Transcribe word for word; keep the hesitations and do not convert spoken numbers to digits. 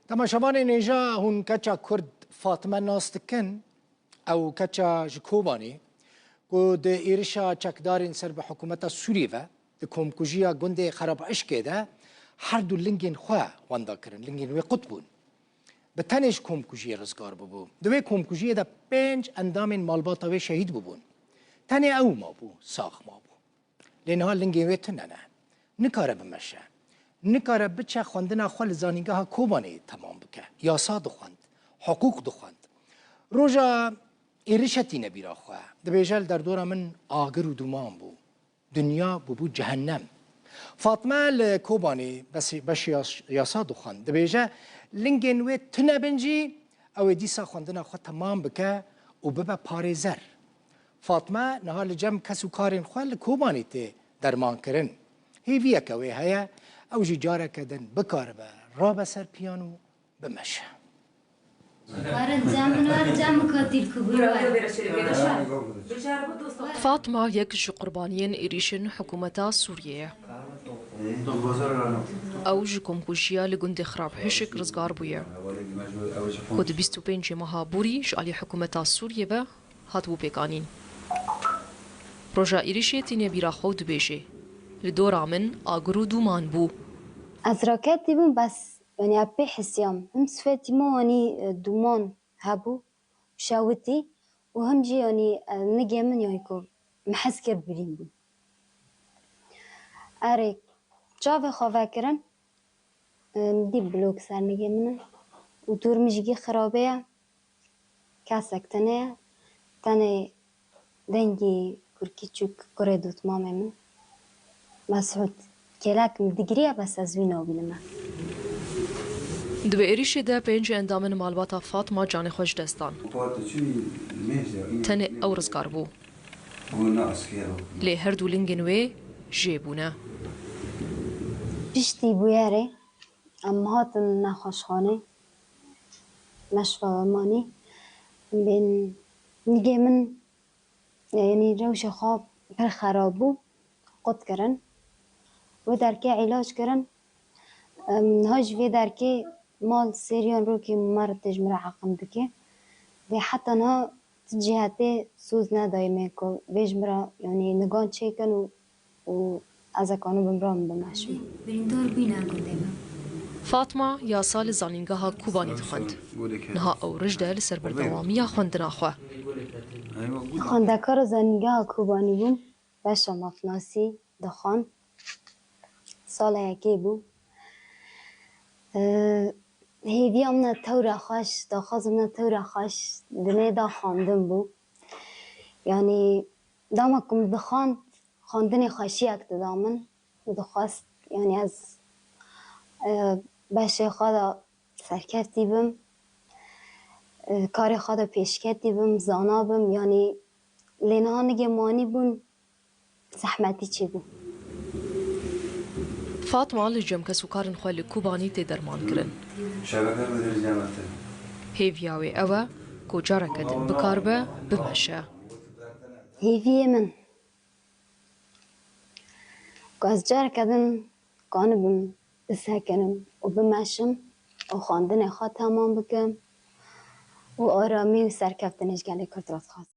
Temaşevanên hêja, hûn keça Kurd Fatime nas dikin? Ew keça ji Kobanê ku di êrişa çekdarên ser bi hikûmeta Sûriyê ve di komkujiya gundê Xerabişkê de her du lingên xwe wenda kirin, lingên wê qut bûn. Bi tenê ji komkujiyê rizgar bûbû. Di wê komkujiyê de pênc endamên malbata wê şehîd bûbûn. Tenê ew mabû, sax mabû. Lê niha lingên wê tune ne. Nikare bimeşe. Nikare biçe xwendina xwe li Zanîngeha Kobanê temam bike. Yasa dixwend, hiqûq dixwend. Roja êrişe tîne bîra xwe. Dibêje, li derdora min agir û dûman bû. Dinya bûbû cehennem. Fatme li Kobanê besê-, beşê yas-, yasa dixwend. Dibêje, lingên wê tune bin jî, ew ê dîsa xwendina xwe temam bike û bibe parêzer. Fatme niha li cem kes û karên xwe li Kobanê tê dermankirin. Hêviyeke wê heye, ew jî careke din bikaribe rabe ser piyan û bimeşe. Warin cem min, warin cem min katîl ku bû. Fatma yek ji qurbaniyên êrîşên hikûmeta Sûriyê ye. Ew ji komkujiya li gundê Xirab Hişik rizgar bûye, ku di bîst û pêncê meha borî ji alî hikûmeta Sûriyê ve hatibû pêkanîn. Roja êrişê tîne bîra xwe û dibêje, li dora min agir û dûman bû. Ez raketî bûm, bes, yanî, ez pê hisiyam. Him sifetî min, yanî, e, dûman hebû, şewitî û him jî, yanî, e, nigê min, yanî, ku min hez kir birîn bûm. Erê, çavê xwe vekirin, e, dî blok ser nigê min e û dûr mijgî xirabe ye. Kesek tune ye. Tenê dengê kurkî çûk kurê dotmamê min. Mesûd, kêlek min digiriye, bes ez wî nabînime. Di wê êrîşê de pênc endamên malbata Fatma canê xwe ji dest dan. Tenê ew rizgar bû. Lê her du lingên wê jê bûne. Piştî bûyerê em hatin nexweşxanê. Meşva manî. Bên nigê min, yanî rewşa xwe pir xerab bû. Qut kirin. Wê derkê îlac kirin. Em, niha ji vê derkê mal sêriyan rokî me re tê ji min re heqim dike. Vê heta niha ti cihetê soz nedayê me ku vê ji min re, yanî nigan çêkin û û ez ê kanim bimra min bimeşim. Birîndar bûyî ne gundê me. Fatma yasa li zanîngeha Kobanî dixwend. Niha ew rij de li ser berdewamiya xwendina xwe. Xwendekara zanîngeha Kobanî bûm, beşa mafnasî dixwend. Sala yekê bû. Ee, hêviya min tewra xweş, daxwaza min tewra xweş di nê de xwendin bû. Yanî dema ku min dixwend, xwendinê xweşiyek dida min. Min dixwest, yanî ez, e, beşê xwe de serkeftî bim, e, karê xwe de pêşketî bim, zana bim, yanî lê niha nigê manî bûn, zehmetî çêbû. Fatma li cem kes û karên xwe li Kobanî tê derman kirin. Hêviya wê ew e ku careke din bikaribe bimeşe. Hêviyê min ku ez careke din kanibim bisekinim û bimeşim û xwendinê xwe temam bikim û aramî û serkeftinê ji gelê Kurd re dixwazim.